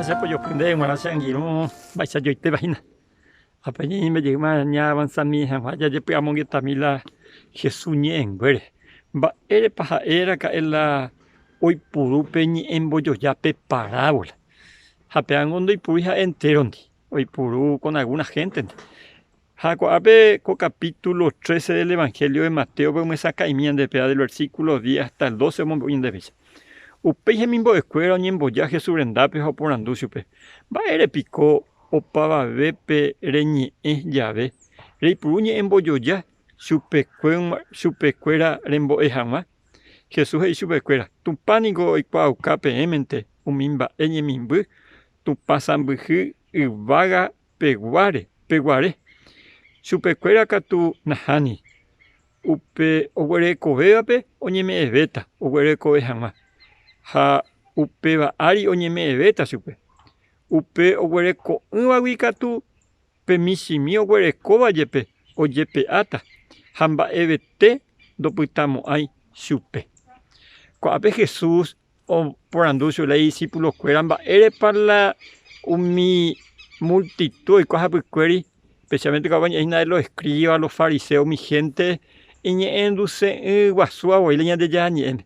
Ha che pojopy ndéve g̃uarã che angirũ mba'eichajoitéva hína. Ha pe ñañe'ẽme jeýma ñaavansamie hag̃ua jajepy'amongetami la Jesús ñe'ẽnguére. Mba'érepa ha'e raka'e la oipuru pe ñe'ẽ mbojoja pe parávola? Ha pévango ndoipurúi ha'e entérondi, oipuru con algúna héntente. Ha ko'ápe ko capítulo 13 del Evangelio de Matéope omyesakã'imi ñande péva del versículo 10 hasta el 12 omombe'u ñandéveicha. Upéi hemimbo'ekuéra oñemboja Jesús rendápe ha oporandu chupe, Mba'ére piko opavavépe reñe'ẽ jave reipuru ñe'ẽ mbojoja chupekuéra rembo'e hag̃ua? Jesús he'i chupekuéra, Tupã niko oikuaauka peẽmente umi mba'e ñemimby Tupã sãmbyhy yvága peguáre, peguare. Chupekuéra katu nahániri. Upe oguerekovévape oñeme'ẽvéta oguerekove hag̃ua, ha upéva ári oñeme'ẽvéta chupe. Upe oguereko'ỹvagui katu pe michĩmi oguerekóva jepe ojepe'áta ha mba'evete ndopytamo'ãi chupe. Ko'ápe Jesús Oporandu chupe la idisipulokuéra mba'érepa la umi multitu oiko hapykuéri, espesiálmente ko'ápe oñe'ẽ hína de los escriba, los fariseos, umi hénte iñe'ẽnduse'ỹ guasúva voi la Ñandejára Ñe'ẽme.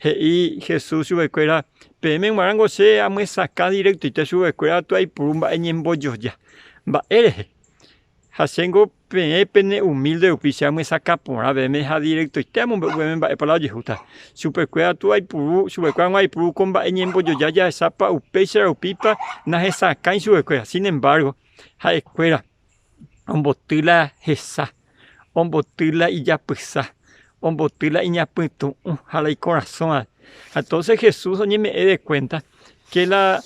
He'i Jesús chupekuéra, Peẽme g̃uarãngo che amyesakã directoite chupekuéra katu aipuru mba'e ñembojoja. Mba'e rehe? Ha chéngo peẽ pene umílde rupi che amyesakã porã peẽme ha direktoite amombe'u peẽme mba'épa la ojehúta. Chupekuéra katu aipuru, chupekuéra g̃ua aipuru ko mba'e ñembojoja jahechápa upéicha rupípa nahesakãi chupekuéra. Sin embargo, ha'ekuéra omboty la hesa, omboty la ijapysa, omboty la iñapytu'ũ ha la ikorasõ avei. Entonces Jesús oñeme'ẽ de cuenta que la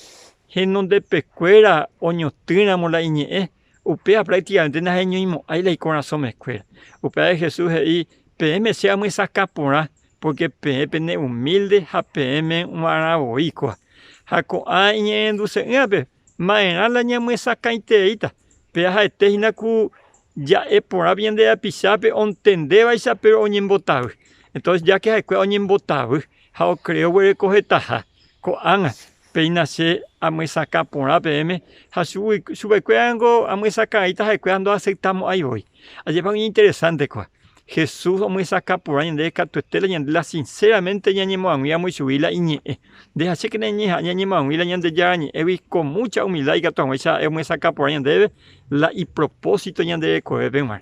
henondepekuéra oñotỹramo la iñe'ẽ, Upéva prácticamente naheñoimo'ãi la ikorasõmekuéra. Upévare Jesús he'i, Peẽme che amyesakã porã, pórke peẽ pene umílde ha peẽme g̃uarã voi kóva. Ha ko'ã iñe'ẽrenduse'ỹvape, ma'erã la ñamyesakãitereíta? Péva ha'ete hína ku ja'e porã pe ñande rapichápe ontendévaicha péro oñembotavy. Entonces ya que ha'ekuéra oñembotavy ha okree oguereko hetaha, ko'ág̃a Péina che amyesakã porã peẽme ha chupekuéra ningo amyesakãvaíta ha'ekuéra ndoaseptamo'ãi voi. Ajépa iñinteresánte kóva. Jesús omyesakã porã ñandéve katuete la ñande la sinceramente ñañemoag̃uíramo ichugui la iñe'ẽ. Nde ha chékena ñañeha'ã ñañemoag̃ui la Ñandejára ñe'ẽgui con mucha humildad ikatu hag̃uáicha ha'e omyesakã porã ñandéve la ipropósito ñande rekovépe g̃uarã.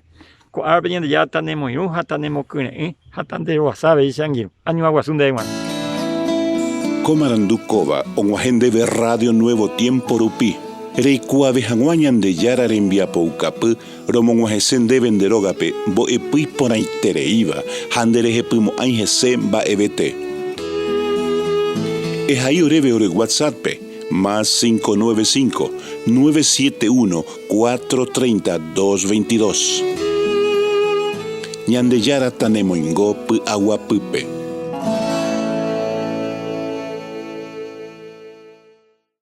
Ko árape Ñandejára tanemoirũ ha tanemokyre'ỹ ha tanderovasa avei che angirũ. Añuã guasu ndéve g̃uarã. Ko marandu kóva og̃uahẽ ndéve Radio Nuevo Tiempo rupi, reikuaave hag̃ua Ñandejára rembiapoukapy romog̃uahẽse ndéve nde rógape mbo'epy iporãitereíva ha nderehepymo'ãi hese mba'evete. Ehai oréve ore WhatsApp-pe, más 595 971 4:30 2:22. Ñandejára tanemoingo py'aguapýpe.